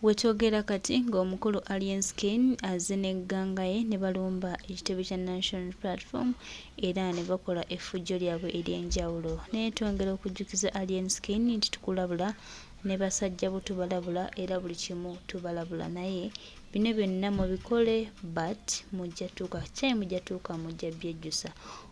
Wetwogera kati ng'omukulu Alien Skin azze ne gganga ye ne balumba ekitebe kya National Platform era ne bakola effujjo lyabwe ery'enjawulo. Naye twongera okujjukiza Alien Skin nti tukulabula ne basajja bo tubalabula era buli kimu tubalabula naye bino byonna mubikole but mujja tuuka kyayi mujja tuuka mujja byejjusa.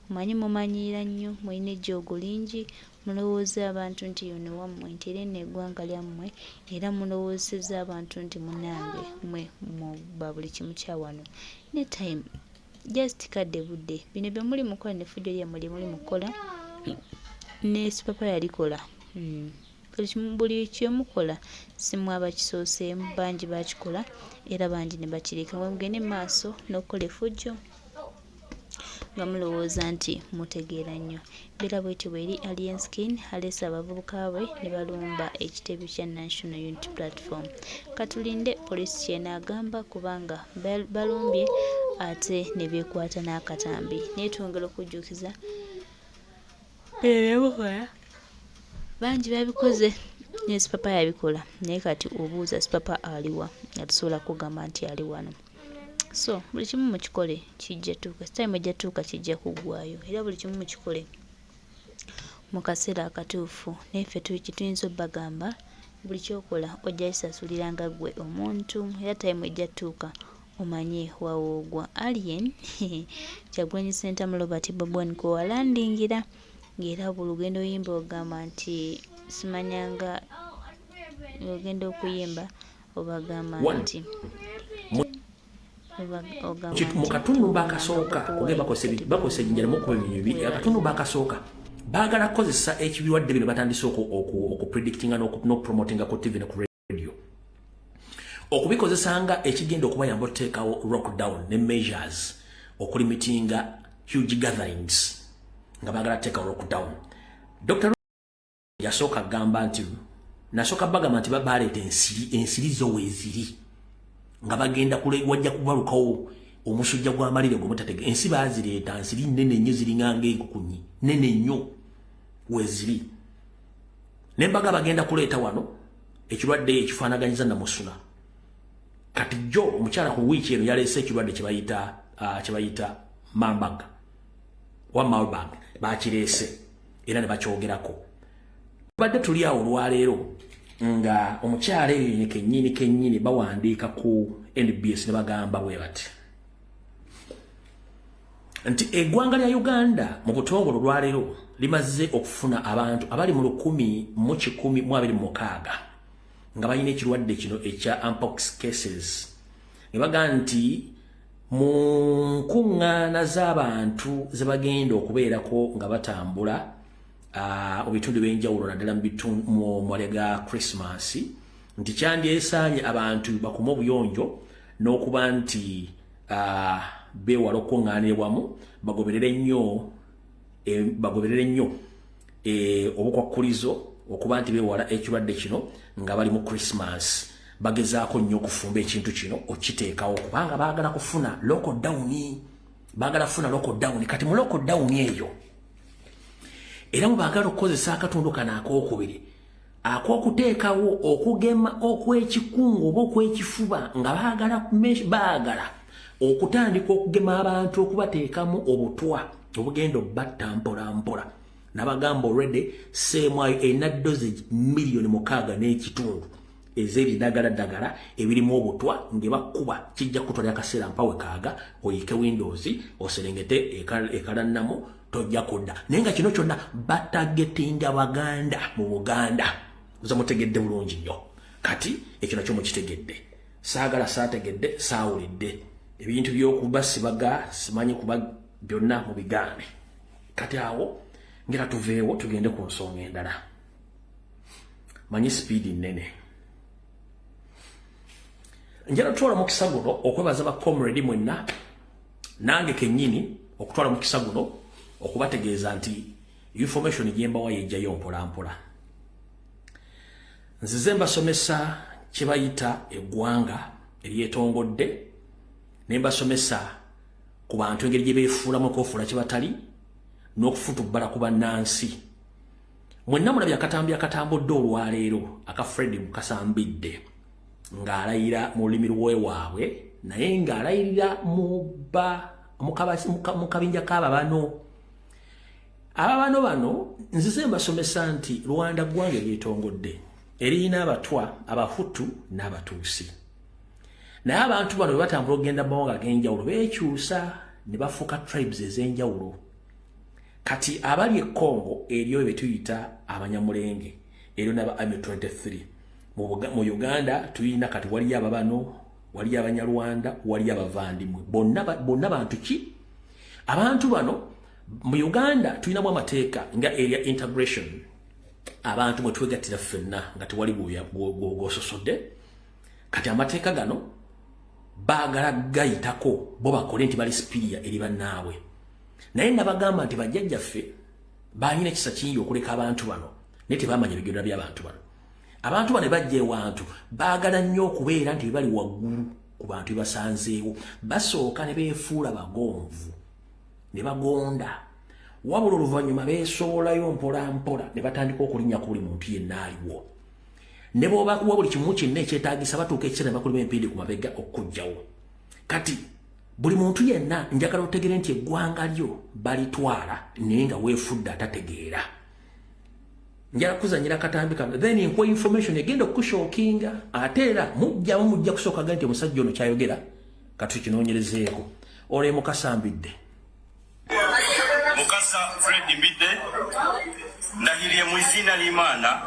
Omanyi mumanyiira nnyo mulina ejjoogo lingi Mulowooza abantu nti yono wammwe nti era eno eggwanga lyammwe era mulowoozeseza abantu nti munange mwe muba buli kimu kya wano ne time just kadde budde bino bye muli mukola ne fujjo lyammwe lye muli mukola ne sipapa yalikola hmm. Buli kyemukola simwe abakisooseemu bangi bakikola era bangi ne bakireka mwe mugende maaso n'okukola efujjo nga mulowooza nti mutegeera nnyo. Mbeera bwetyo bweri Alien Skin aleese abavubuka be ne balumba ekitebe kya National Unity Platform. Katulinde poliisi ky'enaagamba kubanga balumbye ate ne beekwata n'akatambi. Naye twongera okujjukiza byemukola bangi babikoze ne Sipapa yabikola naye kati obuuza Sipapa aliwa nga tusobola kugamba nti ali wano. So buli kimu mukikole kijja tuuka time ejja tuuka kijja kuggwayo era buli kimu mukikole mu kaseera akatuufu naye ffe tuyinza obbagamba buli kyokola ojja kisasulira nga ggwe omuntu era time ejja tuuka omanye wawoogwa alien Kyagulanyi Ssentamu Robert Bobi Wine kwewalandingira ng'era buli lugenda oyimba ogamba nti simanyanga ogenda okuyimba obagamba nti mu katundu akasooka kuge bakozesa ejjinja limu okuba ebinyonyi bibiri. Akatundu akasooka baagala kukozesa ekibirwadde bino batandise okupredictinga n'okupromotinga ku TV ne ku radio, okubikozesa nga ekigenda okubayamba otuteekawo lockdown ne measures okulimitinga huge gatherings, nga baagala tuteekawo lockdown. Dr yasooka agamba nti nasooka bagamba nti baleeta ensiri, ensiri zo weeziri nga bagenda wajja kubalukawo omusujja gw'amalire gwe mutatege. Ensi baazireeta nsiri nnene nnyo, ziringa ng'enkukunyi, nnene nnyo weeziri. Ne mbaga bagenda kuleeta wano ekirwadde ekifaanaganyiza namusuna. Kati jjo omukyala ku wiiki eno yaleese ekirwadde kyebayita Marburg wa Marburg, bakireese era ne bakyogerako. Tubadde tuli awo olwaleero nga omukyala eyo kennyini kennyini bawandiika ku NBS ne bagamba bwe bati nti eggwanga lya Uganda mu butongole olwaleero limaze okufuna abantu abali mu 1126 nga balina ekirwadde kino ekya mpox cases, ne bagamba nti mu nkuŋŋaana z'abantu ze bagenda okubeerako nga batambula mu bitundu by'enjawulo, naddala mu mwale ga Christmas, nti kyandyesaanye abantu bakume obuyonjo n'okuba nti beewala okukuŋŋaanira wamu, bagoberere nnyo obukwakkulizo okuba nti beewala ekirwadde kino nga bali mu Christmas. Bagezaako nnyo okufumba ekintu kino okiteekawo kubanga baagala kufuna lockdown, baagala kufuna lockdown. Kati mu lockdown eyo era mu baagala okukozesa akatundu kano akookubiri ak'okuteekawo okugema okw'ekikungu oba okw'ekifuba, nga baagala okutandika okugema abantu okubateekamu obutwa obugenda obbatta mpola mpola. Nabagamba already seemwayo erina dosage 6.5 miliyoni ez'ebidagaladdagala ebirimu obutwa ngebakkuba. Kijja kutwalira akaseera mpawe kaaga oyiike windows oserengete ekalannamu tojja kudda. Naye nga kino kyonna batargetinga Baganda mu Buganda oza mutegedde bulungi nnyo. Kati ekyo nakyo mukitegedde. Saagala saategedde saawulidde ebintu by'okubasibaga simanyi kuba byonna mubigaane. Kati awo ngera tuveewo tugende ku nsonga endala. Manyi speed nnene. Njala tutwala mukisa guno okwebaza ba comrade mwenna, nange kennyini okutwala mukisa guno okubategeeza nti information gyembawa yejjayo mpola mpola. Nzize mbasomesa kye bayita eggwanga eryetongodde, ne mbasomesa ku bantu engeri gye beefuulamu okwefuula kye batali n'okufutubbala ku bannansi. Mwenna mulabye akatambi akatambudde olwaleero aka Fred Mukasa Mbidde. Ng'alayira mu lulimi lwewaabwe, naye ng'alayirira mu kabinja k'aba bano. Aba bano bano nzize mbasomesa nti Rwanda ggwanga eryetongodde, eriyina Abatwa, Abahutu n'Abatuusi. Naye abantu bano bwe batambula okugenda mu mawanga ag'enjawulo, beekyusa ne bafuuka tribes ez'enjawulo. Kati abali e Congo eriyo bye tuyita Abanyamulenge, eriyo n'aba Army 23. Mu Uganda tuyina kati waliyo Ababano, waliyo Abanyarwanda, waliyo Abavandimwe. Bonna bonna bantu ki? Abantu bano mu Uganda tulinamu amateeka nga area integration, abantu mwe twegattira ffenna nga tewali gwososodde. Kati amateeka gano baagala gayitako bo bakole nti bali superior eri bannaabwe. Naye nabagamba nti bajjajjaffe balina ekisa kingi okuleka abantu bano, naye tebamanya ebigendera by'abantu bano. Abantu bano bajja ewantu baagala nnyo okubeera nti bali waggulu ku bantu bebasanzeewo. Basooka ne beefuula bagonvu ne bagonda, wabula oluvannyuma beesowolayo mpola mpola ne batandika okulinnya ku buli muntu yenna aliwo, ne bw'obakuwa buli kimu kyonna ekyetaagisa, batuuka ekiseera ne bakulima empindi ku mabega okuggyawo. Kati buli muntu yenna njagala otegere nti eggwanga lyo balitwala, naye nga weefudde atategeera. Njala kuzanyira katambi kano, then nkuwa information egenda okushockinga, ate era mujjamu mujja kusooka ga nti omusajja ono kyayogera katukinoonyerezeeko. Olwo Mukasa Mbidde. Mukasa Fred Mbidde, ndahiriye mu izina ly'Imana.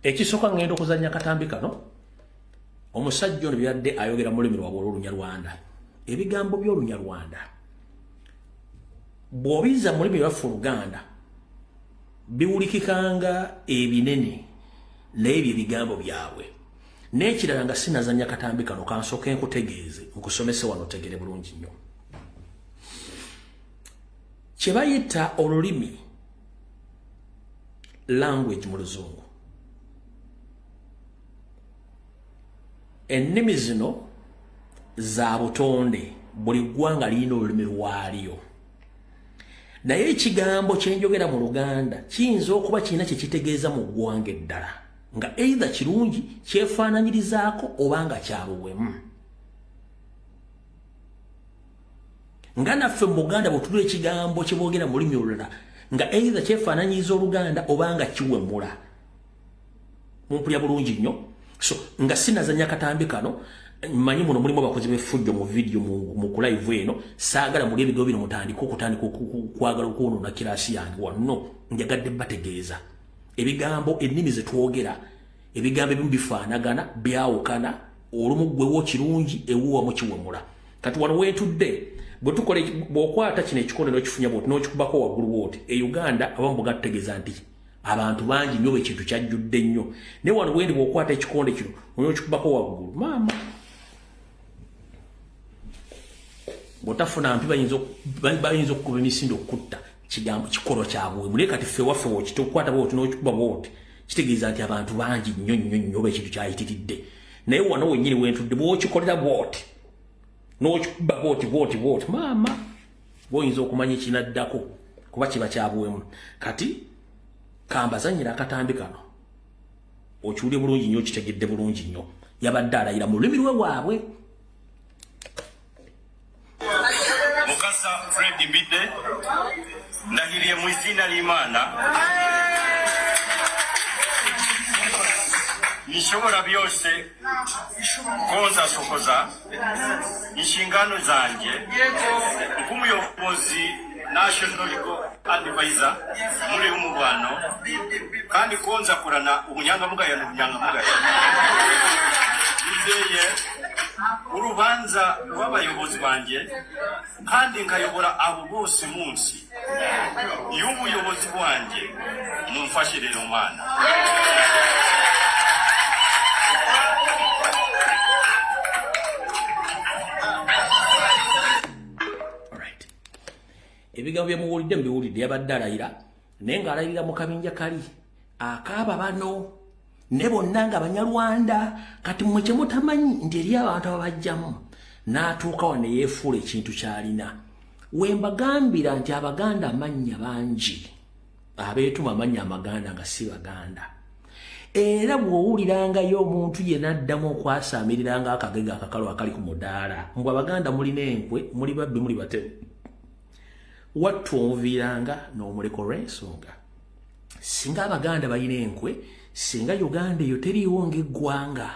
Ekisooka, ngenda okuzanya katambi kano. Omusajja ono byadde ayogera mu lulimi lwabwe olw'Olunyarwanda. Ebigambo by'Olunyarwanda bw'obiza mu lulimi lwaffe Oluganda biwulikikanga ebinene, naye ebyo ebigambo byabwe. N'ekirala, nga sinazanya katambi kano, kansooke nkutegeeze, nkusomese wano otegere bulungi nnyo kye bayita olulimi, language mu Luzungu. Ennimi zino za butonde, buli ggwanga lirina olulimi lwalyo, naye ekigambo kyenjogera mu Luganda kiyinza okuba kirina kye kitegeeza mu ggwanga eddala, nga either kirungi kyefaananyirizaako oba nga kyabuwemu. Nga naffe mu Buganda bwe tulwa ekigambo kye boogera mu lulimi olulala nga either kyefaananyiriza Oluganda oba nga kiwemula. Mumpulya bulungi nnyo? So nga sinazanya katambi kano, manyi muno mulimu abakozi b'effujjo mu video, mu ku live eno. Saagala muli ebigambo bino mutandike okutandika okwagala okwonoona kirasi yange wano. Njagadde bategeeza ebigambo, ennimi ze twogera, ebigambo ebimu bifaanagana, byawukana. Olumu ggwewo kirungi, ewuwamu kiwemula. Kati wano weetudde bwe tukola, bw'okwata kino ekikonde n'okifunya bwoti n'okikubako waggulu bwoti, e Uganda abamu bwe gatutegeeza nti abantu bangi nnyo, ekintu kyajjudde nnyo. Naye wano bwendi, bw'okwata ekikonde kino n'okikubako waggulu, maama, bw'otafuna mpi bayinza okukuba emisinde okukutta. Kigambo kikolwa kya buwemu. Naye kati ffe waffe wokitokwata bwoti n'okikuba bwoti, kitegeeza nti abantu bangi nnyo nnyo nnyo oba ekintu kyayitiridde. Naye wano wennyini wentudde, bw'okikolera bwoti n'okikuba bwoti bwoti bwoti, maama, bwoyinza okumanya ekinaddako kuba kiba kyabuwemu. Kati kambazanyira akatambi kano okiwulye bulungi nnyo, okitegedde bulungi nnyo. Yabadde alayira mu lulimi lwe waabwe. Mukasa Fred Mbidde, ndahiriye mu izina ly'Imana nishobora byose ko nzasohoza inshingano zanjye nk'umuyobozi National Legal Advisor muri uyu mubano, kandi ko nzakorana ubunyangamugayo n'ubunyangamugayo, nizeye urubanza rw'abayobozi banjye, kandi nkayobora abo bose munsi y'ubuyobozi bwanjye. Mumfashe rero mwana. Alright. Ebigambo byemuwulidde mubiwulidde. Yabadde alayira, naye ng'alayirira mu kabinja kali akaaba bano ne bonna nga Banyarwanda. Kati mmwe kyemutamanyi nti eri abantu ababajjamu n'atuuka wano yeefuula ekintu ky'alina. Wembagambira nti Abaganda amannya bangi, abeetuma amannya Amaganda nga si Baganda. Era bw'owulirangayo omuntu yenna addamu okwasaamirira akagega akakalu akali ku mudaala, mbwe Abaganda mulina enkwe, muli babbi, muli batemu, wattu omuviiranga n'omuleka olw'ensonga singa Abaganda balina enkwe, singa Uganda eyo teriiwo ng'eggwanga,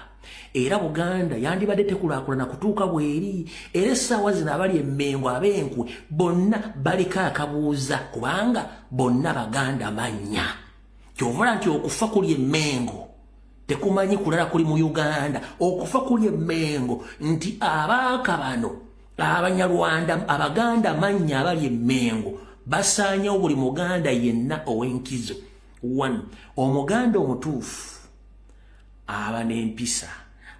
era Buganda yandibadde tekulaakulana kutuuka bweri. Era essaawa zino abali emmengo ab'enkwe bonna baliko akabuuza, kubanga bonna Baganda mannya. Kyovula nti okufa kuli emmengo tekumanyi kulala kuli mu Uganda. Okufa kuli emmengo nti abaaka bano Abanyarwanda, Abaganda mannya abali emmengo basaanyawo buli Muganda yenna ow'enkizo. One, Omuganda omutuufu aba n'empisa.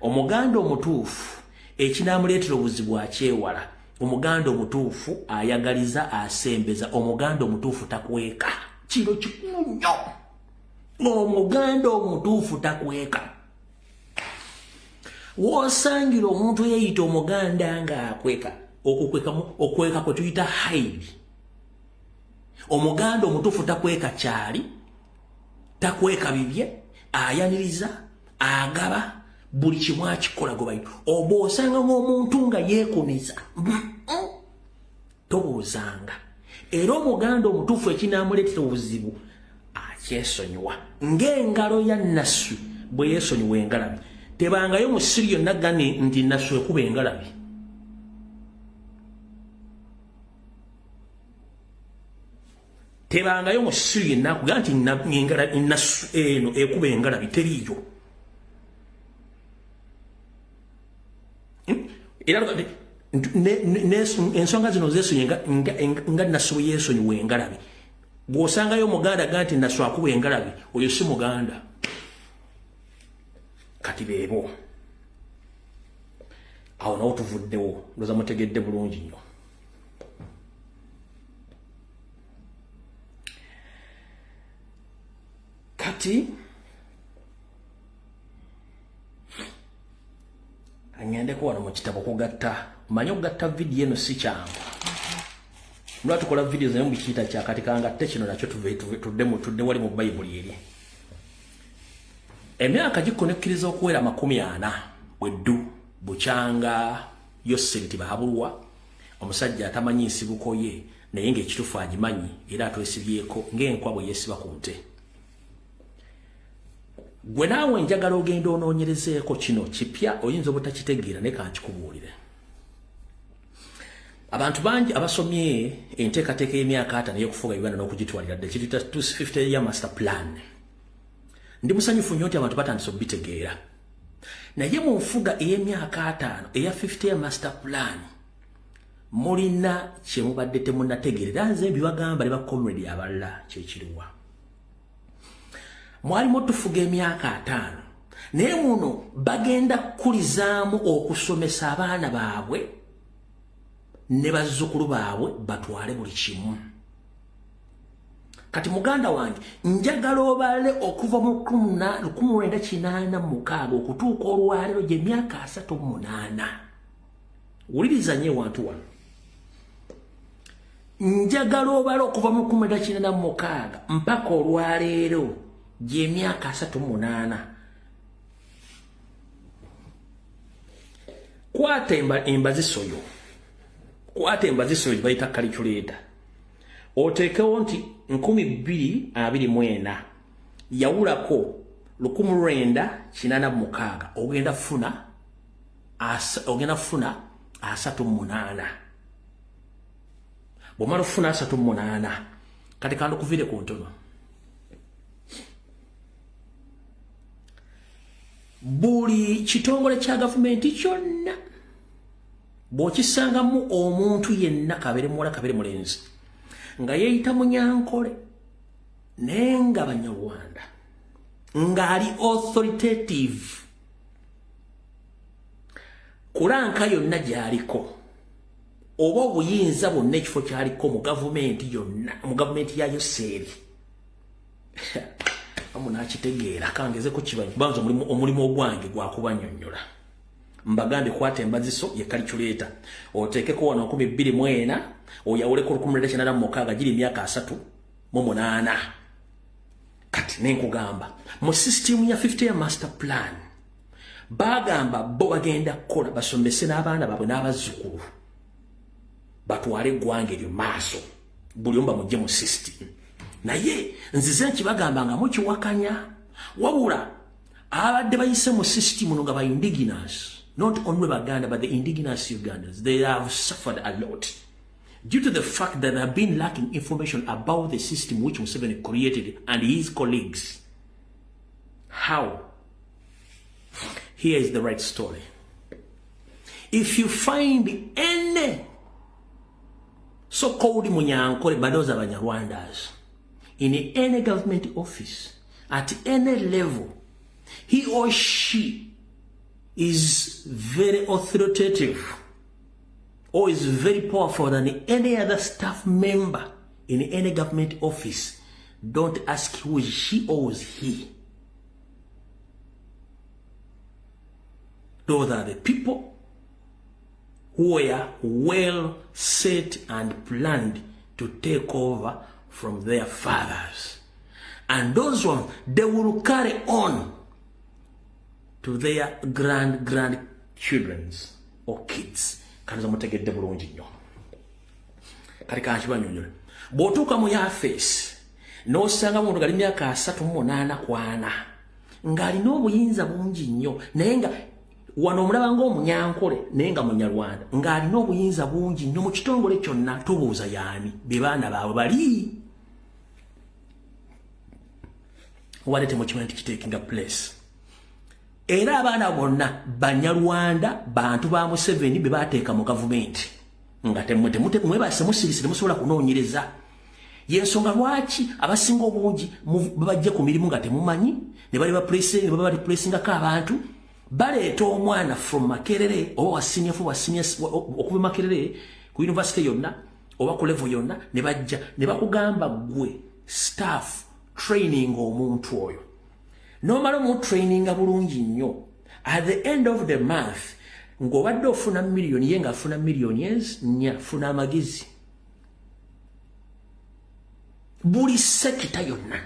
Omuganda omutuufu ekinaamuleetera obuzibu akyewala. Omuganda omutuufu ayagaliza, asembeza. Omuganda omutuufu takweka. Kino kikulu nnyo. Omuganda omutuufu takweka. W'osangira omuntu eyeeyita Omuganda ng'akweka, okweka kwe tuyita hide. Omuganda omutuufu takweka kyali, takweka bibye, ayaniriza, agaba, buli kimu akikola gwe bayita. Oba osanga ng'omuntu nga yeekuniza, tobuuzanga. Era Omuganda omutuufu ekinaamuleetera obuzibu akyesonyiwa, ng'engalo ya Nasswi bwe yeesonyiwa engalabi. Tebangayo mu siri yonna gani nti Nasswi ekuba engalabi. Tebangayo mu siri yenna akugaa nti Nasswi eno ekuba engalabi, teriiyo. Era ensonga zino zeesonyi nga Nasswi bwe yeesonyiwa engalabi. Bw'osangayo Omuganda ga nti Nasswi akuba engalabi, oyo si Muganda. Kati beebo awo nawo tuvuddewo, ndoza mutegedde bulungi nnyo. Kati aŋŋendeko wano mu kitabo kugatta. Manye okugatta vidiyo eno si kyangu, lwa tukola vidiyo zaye mubikiyita kyakati. Kangatte kino nakyo, tudde wali mu Bayibuli eri. Emyaka gikonekkiriza okuwera 40 bweddu bukyanga Yoseri Tibahabulwa, omusajja atamanyi nsibuko ye naye ng'ekituufu agimanyi, era atwesibyeko ng'enkwa bwe yeesiba ku nte. Gwe naawe njagala ogenda onoonyerezeeko. Kino kipya, oyinza obutakitegeera, naye kankikubuulire. Abantu bangi abasomye enteekateeka y'emyaka 50 ey'okufuga Uganda n'okugitwalira ddala, kituyita 250 year master plan. Ndi musanyufu nnyo nti abantu batandise okubitegeera, naye mu nfuga ey'emyaka 50 eya 50 year master plan mulina kyemubadde temunategeera, era nze mbibagamba ne bacomrade abalala. Kyekiriwa? Mwalimu tufuga emyaka 50, naye muno bagenda kukulizaamu okusomesa abaana baabwe ne bazzukulu baabwe batwale buli kimu. Kati muganda wange, njagala obale okuva mu 1986 okutuuka olwaleero, gyemyaka 38. Wuliriza nye wantu wano. Njagala obale okuva mu 1986 mpaka olwaleero, gyemyaka 38. Kwata embazisoyo, kwata embazisoyo gyebayita calculator, oteekewo nti 2024 yawulako 1986, ogenda funa 38. Bw'omala okufuna 38, kati kandukuvire ku ntono. Buli kitongole kya gavumenti kyonna bw'okisangamu omuntu yenna, kabere muwala kabere mulenzi, nga yeeyita Munyankole naye nga Banyarwanda, ng'ali authoritative ku rank yonna gy'aliko oba obuyinza bwonna, ekifo kyaliko mu gavumenti yonna, mu gavumenti ya Yoseeri amu nakitegeera. Kangezeko kibanyi kubanza omulimu ogwange gwakubanyonnyola. Mbagambe, kwata embaziso ye calculator, oteekeko wano 2024 oyawuleko 1986, giri emyaka 38. Kati nenkugamba, Mu system ya 50 year master plan bagamba bo bagenda kukola, basomese n'abaana baabwe n'abazzukulu, batwale eggwanga eryo maaso, buli omu bamugye mu system. Naye nzize nkibagamba nga mukiwakanya. Wabula abadde bayise mu system no nga ba indigenous, not only Baganda but the indigenous Ugandans, they have suffered a lot due to the fact that they have been lacking information about the system which Museveni created and his colleagues. How? Here is the right story. If you find any so-called Munyankole, but those are Banyarwandas, in any government office, at any level, he or she is very authoritative or is very powerful than any other staff member in any government office, don't ask who is she or is he. Those are the people who were well set and planned to take over from their fathers. And those ones, they will carry on to their grand-grandchildren's or kids. Kaniza mutegedde bulungi nnyo. Kale kankibanyonyole. Bw'otuuka mu yafeesi n'osanga muntu gali myaka 38 ku 40 ng'alina obuyinza bungi nnyo, naye nga wano omulaba ng'omunyankole naye nga Munyarwanda, ng'alina obuyinza bungi nnyo mu kitongole kyonna, tubuuza yaani? Be baana baabwe bali. Wadde temukimanyi nti kitakinga place, era abaana bonna Banyarwanda, bantu ba Museveni be bateeka mu gavumenti nga mwebase musirise, temusobola kunoonyereza. Yensonga lwaki abasinga obungi babajje ku mirimu nga temumanyi, ne bali bareplacingako abantu. Baleeta omwana from Makerere oba wa senior four, wa senior, okuva Makerere ku university yonna oba ku level yonna, ne bajja ne bakugamba, "Gwe staff, training omuntu oyo." Nomala omutraininga bulungi nnyo, at the end of the month ng'obadde ofuna miliyoni, ye ng'afuna miliyoni 4. Funa amagezi. Buli sector yonna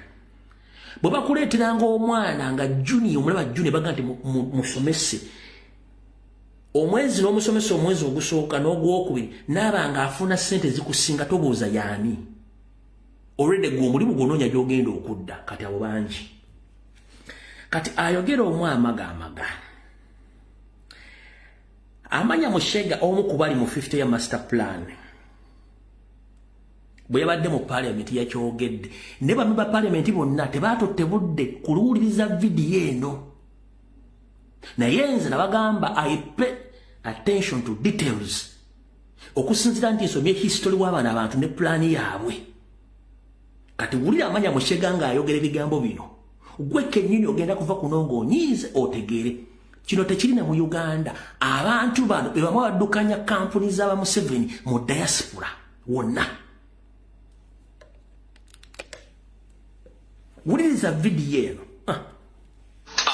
bwe bakuleeteranga omwana nga junior, omulaba junior, baga nti musomese omwezi, n'omusomesa omwezi ogusooka n'ogwokubiri, naaba nga afuna ssente zikusinga, tobuuza yaani. Olwedde gwe omulimu gwonoonya gy'ogenda okudda. Kati abo bangi. Kati ayogera omu amaga amaga amanya Mushega, omu ku bali mu 50 year master plan, bwe yabadde mu parliament yakyogedde, ne bamemba parliament bonna tebaatutte budde kuluwuliriza vidiyo eno. Naye nze nabagamba, I pay attention to details, okusinziira nti nsomye history w'abaana abantu ne pulaani yaabwe. Kati wulira amanya Mushega ng'ayogera ebigambo bino. Gwe kennyini ogenda kuva kuno ng'onyiize, otegeere kino tekirina mu Uganda. Abantu bano be bamu baddukanya kampuni z'aba Museveni mu diaspora wonna. Wuliriza vidiyo eno.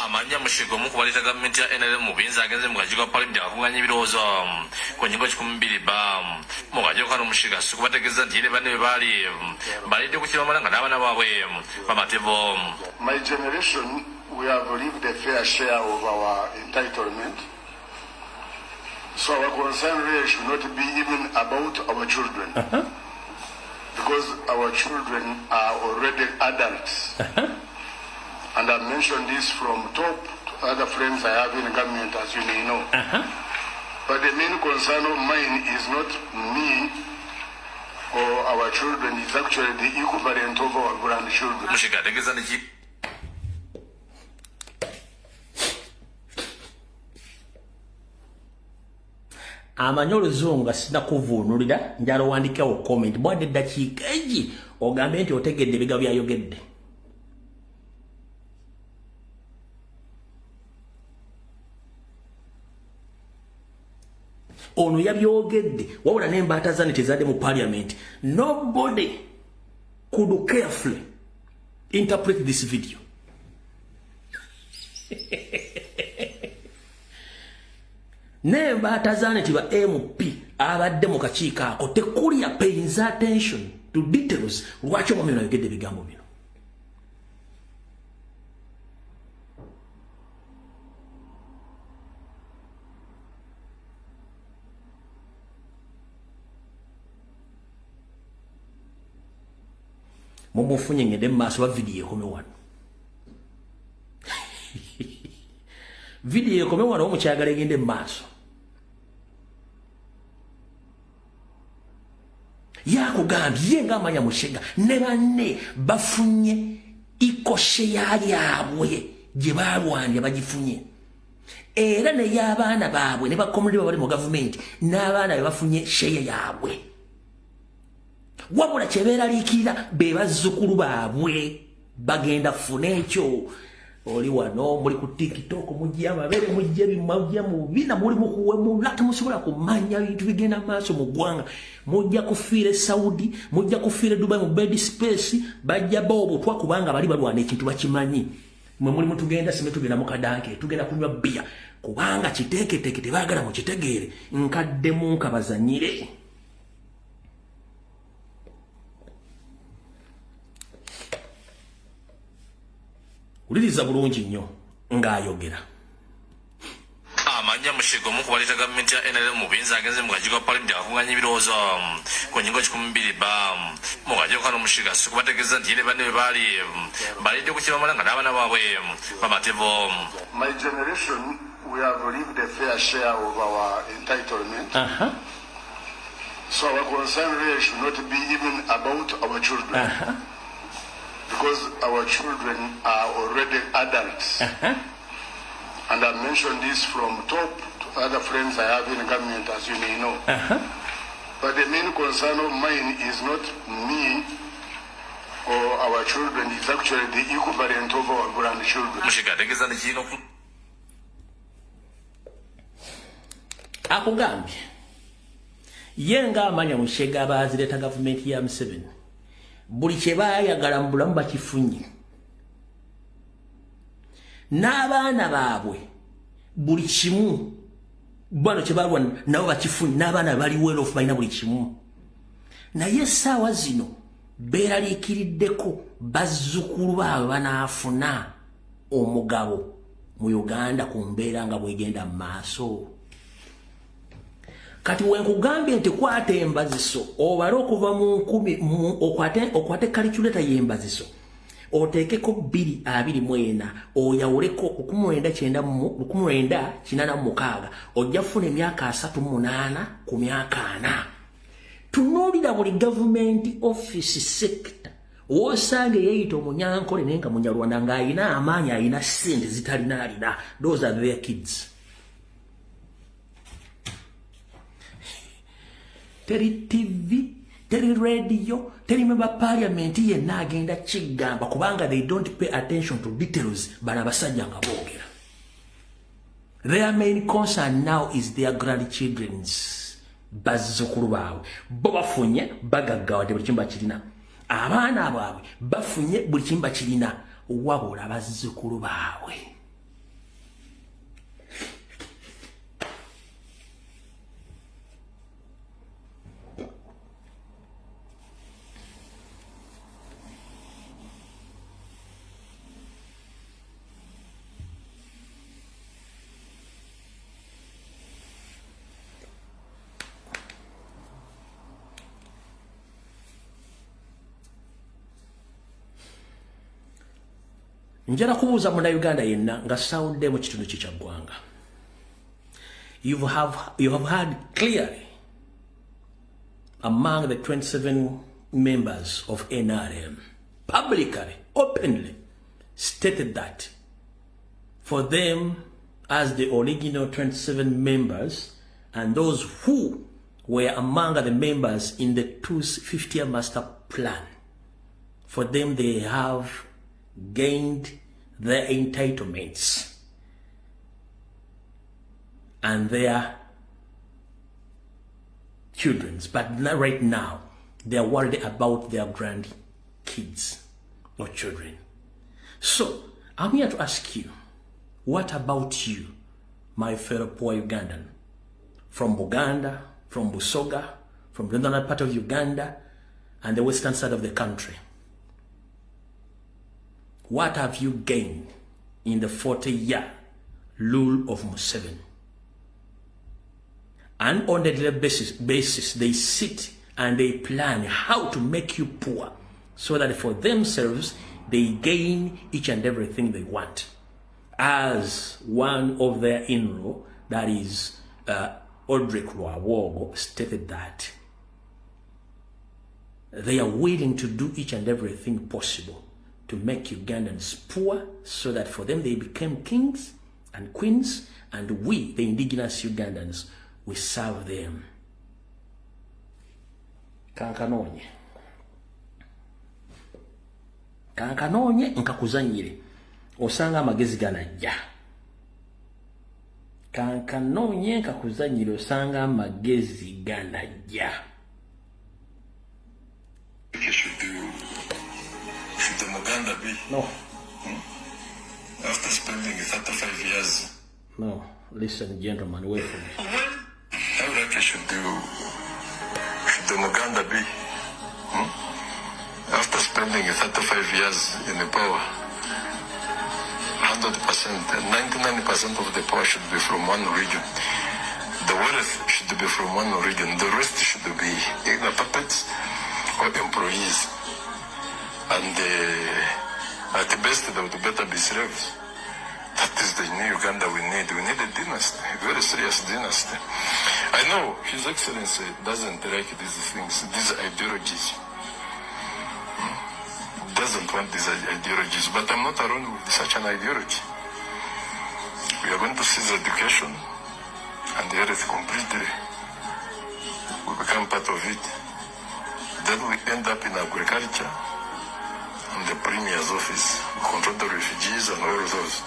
Amanya Mushiga, omu ku baleeta gavumenti ya NRM mu buyinza, agenze mu kakiiko ka palamenti akakunganya ebirowoozo ku nnyingo 200 ba. Mu kakiiko kano, Mushiga si kubategeeza nti ye ne banne be baali balidde ku kibamala nga n'abaana baabwe bamativu. My generation, we have lived a fair share of our entitlement. So our concern really should not be even about our children. Because our children are already adults. And I've mentioned this from top to other friends I have in government, as you may know. But the main concern of mine is not me or our children, it's actually the equivalent of our grandchildren. Mushiga ategeeza nti Amanyi oluzungu nga sinakuvuunulira, njala owandikewo comment bwadde eddakiika egi ogambe nti otegedde ebigambo byayogedde. Ono yabyogedde, wabula n'embaata zane tezadde mu parliament. Nobody could carefully interpret this video. N'embaata zaane ti ba MP abadde mu kakiiko ako tekulya pays attention to details. Lwaki omwami ono ayogedde ebigambo bino? Mumufunye ngende mu maaso ba vidiyo ekome wano. Vidiyo ekome wano omukyagala egende mu maaso. Yakugambye ye ng'amanya Mushega ne banne bafunye ikoshe yaabwe gye baalwanira bagifunye. Era ney'abaana baabwe ne bakomuli bali mu gavumenti n'abaana be bafunye sheya yaabwe. Wabula kye beeraliikirira be bazzukulu baabwe bagenda funa ekyo. Oli wano muli ku TikTok mujja amabere mujja bimajja mu bina muli mukuwemula temusobola kumanya bintu bigenda maaso mu ggwanga. Mujja kufiira e Saudi, mujja kufiira e Dubai mu bed space, bajja bawa obutwa kubanga bali balwana ekintu bakimanyi. Mwe muli mutugenda sime tugenda mu kadanke tugenda kunywa bbiya kubanga kiteeketeeke tebaagala mukitegeere. Nkaddemu nkabazanyire. Wuliriza bulungi nnyo ng'ayogera. Amanya Mushega omu ku baleeta gavumenti ya NRM mu buyinza agenze mu kakiiko ka palamenti akakunganya ebirowoozo ku nnyingo 12 ba mu kakiiko kano. Mushega si kubategeeza nti ye ne banne bwe baali balidde ku kibamala nga n'abaana baabwe bamativu. My generation, we have lived a fair share of our entitlement. So our concern really should not be even about our children. Because our children are already adults. And I mentioned this from top to other friends I have in government, as you may know. But the main concern of mine is not me or our children, it's actually the equivalent of our grandchildren. Mushega ategeeza nti kirina Akugambye ye ng'amanya Mushega baazireeta gavumenti ya Museveni buli kye baayagala mu bulamu bakifunye n'abaana baabwe buli kimu bano kye balwana nabo bakifunye n'abaana bali well off balina buli kimu. Naye essaawa zino beeraliikiriddeko bazzukulu baabwe banaafuna omugabo mu Uganda ku mbeera nga bwegenda mu maaso. Kati wenkugambye nti kwata embaziso obale okuva mu nkumi okwate calculator y'embaziso oteekeko 224 oyawuleko 1986 ojja kufuna emyaka 38 ku myaka 4. Tunuulira buli gavumenti office sector w'osanga eyeeyita omunyankole naye nga munyarwanda ng'ayina amaanyi ayina ssente zitalina alina. Those are their kids. Teri TV, teri radio, teri member parliament yenna agenda kigamba kubanga they don't pay attention to details. Bano abasajja nga boogera. Their main concern now is their grandchildren's bazzukulu baabwe. Bo bafunye bagaggawadde buli kimu bakirina. Abaana baabwe bafunye buli kimu bakirina wabula bazzukulu baabwe. Njala kubuuza munnayuganda yenna nga sawudde mu kitundu kye kya ggwanga. You have heard clearly among the 27 members of NRM publicly, openly stated that for them as the original 27 members and those who were among the members in the 250-year master plan, for them they have gained their entitlements and their children's, but not right now they are worried about their grandkids or children. So I'm here to ask you, what about you, my fellow poor Ugandan, from Buganda, from Busoga, from the northern part of Uganda and the western side of the country? What have you gained in the 40-year rule of Museveni? And on the daily basis, they sit and they plan how to make you poor. so that for themselves they gain each and everything they want. As one of their in-law, that is Odrek Rwabwogo, stated that they are willing to do each and everything possible to make Ugandans poor so that for them they became kings and queens, and we, the indigenous Ugandans, we serve them. Kankanonye. Kankanonye nkakuzanyire. Osanga amagezi ganajja. Kankanonye nkakuzanyire osanga amagezi ganajja. Should the Muganda be? No. After spending 35 years. No, listen, gentlemen, wait for me. How lucky should the Muganda be? After spending 35 years in the power, 100%, 99% of the power should be from one region. The wealth should be from one region. The rest should be either puppets or employees. And at best, they would better be slaves. That is the new Uganda we need. We need a dynasty, a very serious dynasty. I know His Excellency doesn't like these things, these ideologies. Doesn't want these ideologies, but I'm not alone with such an ideology. We are going to seize education and the health completely. We become part of it. Then we end up in agriculture and the premier's office. We control the refugees and all those.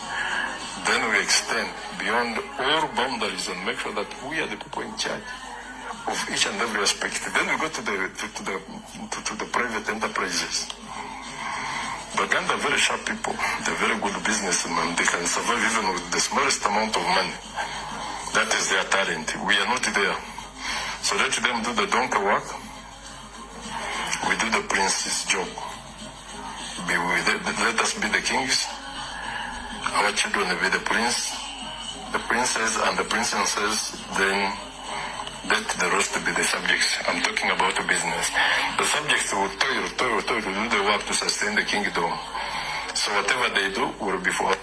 Then we extend beyond all boundaries and make sure that we are the people in charge of each and every aspect. Then we go to the private enterprises. Baganda are very sharp people. They're very good businessmen. They can survive even with the smallest amount of money. That is their talent. We are not there. So let them do the donkey work. We do the prince's job. Let us be the kings. Our children will be the prince, the princes and the princesses. Then let the rest be the subjects. I'm talking about the business. The subjects will toil, toil, toil to do the work to sustain the kingdom. So whatever they do will be for.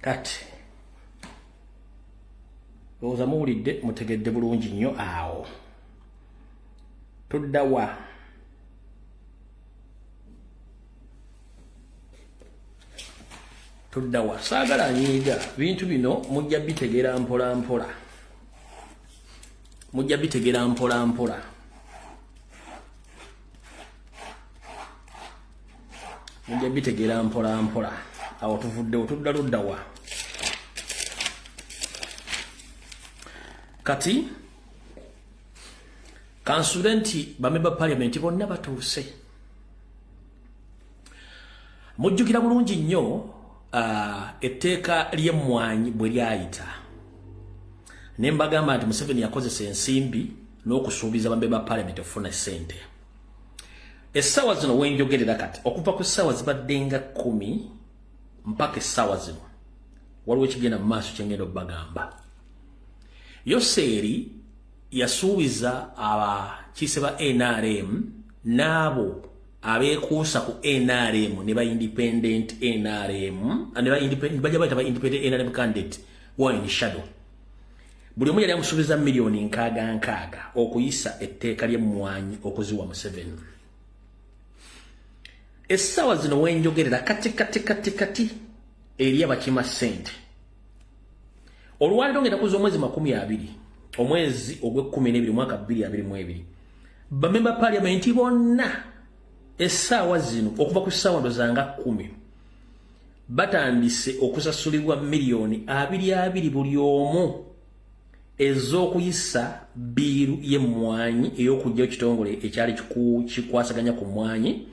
Kati lowooza muwulidde mutegedde bulungi nnyo awo. Tudda wa? Tudda wa? Saagala nyiiga, bintu bino mujja bitegeera mpola mpola. Mujja bitegeera mpola mpola. Mujja bitegeera mpola mpola. Awo tuvuddewo, tudda ludda wa? Kati kansule nti bamemba parliament bonna batuuse. Mujjukira bulungi nnyo etteeka ly'emmwanyi bwe lyayita. Ne mbagamba nti Museveni yakozesa ensimbi n'okusuubiza bamemba parliament okufuna ssente. Essaawa zino wenjogerera kati okuva ku ssaawa zibadde nga 10 mpaka essaawa zino waliwo ekigenda mu maaso kye ngenda obbagamba. Yoseeri yasuubiza abakiise ba NRM n'abo abeekuusa ku NRM ne ba independent NRM ne ba independent bajja bayita ba independent NRM candidate Wayne Shadow. Buli omu yali amusuubiza miliyoni 66 okuyisa etteeka ly'emmwanyi okuziwa Museveni. Essaawa zino wenjogerera kati kati kati kati eri abakima ssente. Olwaliro ngenda kuza omwezi 20, omwezi ogw'e12 mwaka 2022. Bamemba parliament bonna essaawa zino okuva ku ssaawa ndozanga 10 batandise okusasulibwa miliyoni 22 buli omu ez'okuyisa biiru y'emmwanyi ey'okuggyayo ekitongole ekyali kikwasaganya ku mmwanyi.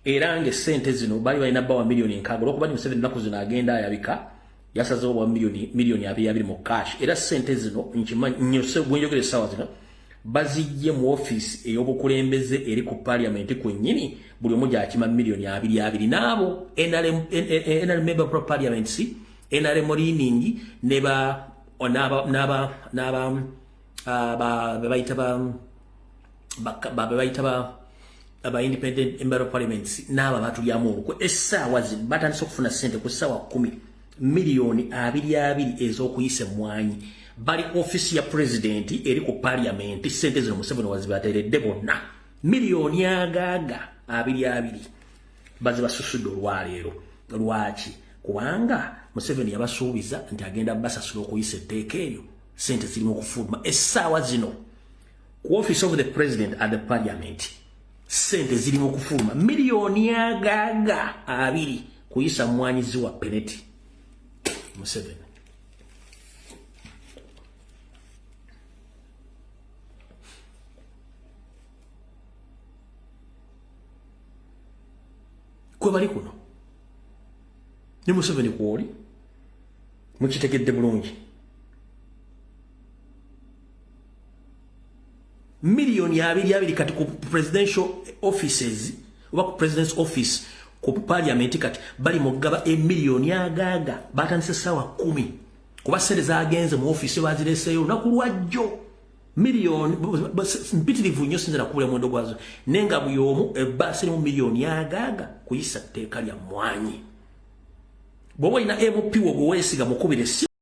Era ng'essente zino bali balina bbawa miliyoni 6 olw'okuba nti Museveni ennaku zino agenda ayabika yasazeewo bwa miliyoni 22 mu cash. Era ssente zino nkimanyi nnyo bwe njogera essaawa zino Bazijje mu ofiisi ey'obukulembeze eri ku parliament kwennyini, buli omu gyakima miliyoni 22. N'abo NRM member of parliament, NRM leaning, ne ba n'aba n'aba n'aba bayita ba bayita ba aba independent member of parliament, n'abo batulyamu olukwe. Essaawa batandise okufuna ssente ku ssaawa 10, miliyoni 22 ez'okuyisa emmwanyi. Bali ofisi ya president eri ku parliament. Ssente zino Museveni wazibateeredde bonna, miliyoni agaaga 22 bazibasusudde olwaleero. Lwaki? Kubanga Museveni yabasuubiza nti agenda basasula okuyisa etteeka eryo. Sente zirimu okufuluma essaawa zino ku office of the president at the parliament. Sente zirimu okufuluma, miliyoni agaaga 20, kuyisa mwanyizi wa peneti Museveni. Kwe bali kuno ne Museveni kwoli, mukitegedde bulungi. Miliyoni 22 kati ku presidential offices oba ku president's office ku parliament, kati bali mugaba emiliyoni agaaga. Batandise ssaawa 10, kuba sente zagenze mu office bazireseeyo olunaku lwajjo. Miliyoni mpitirivu nnyo, sinza nakubula muwendo gwazo, naye nga buli omu ebbaasi erimu miliyoni agaaga kuyisa tteeka lya mmwanyi. Bw'oba olina MP wo gwe weesiga, mukubire.